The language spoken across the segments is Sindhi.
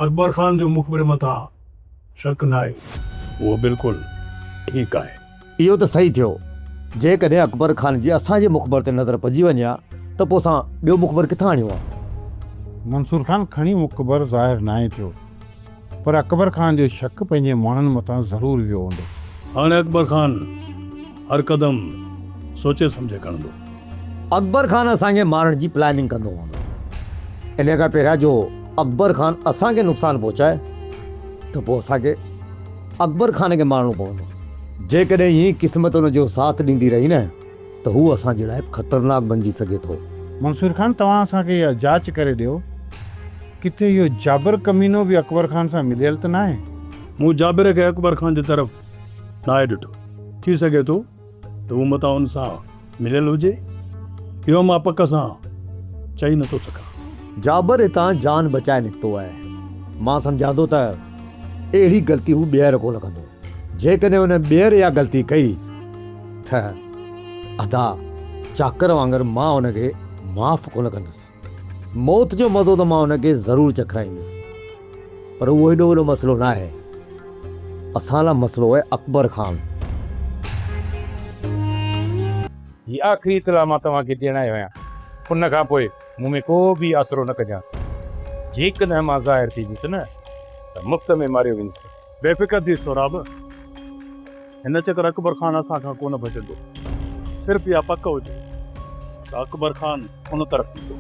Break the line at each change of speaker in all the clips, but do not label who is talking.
اڪبر خان جو مخبر مٿان شڪ ناهي. اهو بلڪل ٺيڪ آهي.
اهو ته صحيح ٿيو. جيڪڏهن اڪبر خان جي اسان جي مخبر تي نظر پئجي وڃي ها ته پوء اسان ٻيو مخبر ڪٿان آڻيون ها؟
منصور خان کڻي مخبر ظاهر ناهي ٿيو پر اڪبر خان جو شڪ پنهنجي ماڻهن مٿان ضرور ويو هوندو.
هاڻي اڪبر خان هر قدم سوچي سمجهي کڻندو.
اڪبر خان اسان کي مارڻ جي پلاننگ ڪندو هوندو. انهيء کان پهريان جو اڪبر خان اسان کي نقصان پهچائي ته پوء اسان کي اڪبر خان کي مارڻو پوندو. جيڪڏهن ائين قسمت ان جو ساٿ ڏيندي رهي نه ته هو اسان جي لاء خطرناڪ بنجي سگهي ٿو.
منصور خان توهان اسان کي اها جاچ ڪري ڏيو ڪٿي اهو جابر ڪمينو به اڪبر خان سان مليل ته ناهي؟
مون جابر کي اڪبر خان جي طرف ناهي ڏٺو. ٿي سگهي ٿو ته هو متان ان سان مليل هجي، اهو مان پڪ سان چئي نٿو سگهان.
جابر هتان جان بچائي نڪتو آهي. مان سمجهان ٿو ته اهڙي غلطي هو ٻيهر ڪونه ڪندو. جيڪڏهن هن ٻيهر اها غلطي ڪئي ته ادا چاڪر وانگر مان هن کي معاف ڪونه ڪندس. موت جو مزو ته مان هن کي ضرور چکرائيندس. پر اهو ايڏو وڏو مسئلو ناهي. اسان لاء مسئلو آهي اڪبر خان.
هي آخري اطلاع مان توهان کي ڏيڻ آيو آهيان. ان کان پوء مون ۾ ڪو به آسرو نه ڪجان. جيڪڏهن مان ظاهر ٿي ويس نه ته مفت ۾ ماريو ويندس.
بي فڪر ٿي سهراب، هن چڪر اڪبر خان اسان کان ڪونه بچندو. صرف اها پڪ هجي ته اڪبر خان ان طرف ايندو.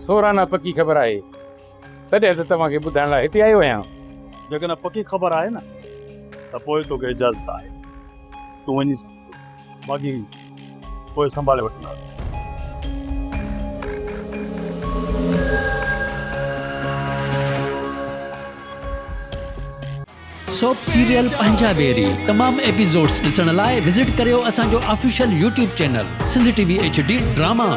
سورانا پڪي خبر آهي. تڏهن ته توهان کي ٻڌائڻ لاء هتي آيو آهيان.
جيڪڏهن پڪي خبر آهي نه ته پوء توکي اجازت آهي، تون وڃي سگهين ٿو. باقي پوء سنڀالي وٺنداسين.
سوپ سيريل پنهنجا ويري تمام ايپيسوڊس ڏسڻ لاء وزٽ ڪريو اسان جو official YouTube channel Sindh T V H D drama.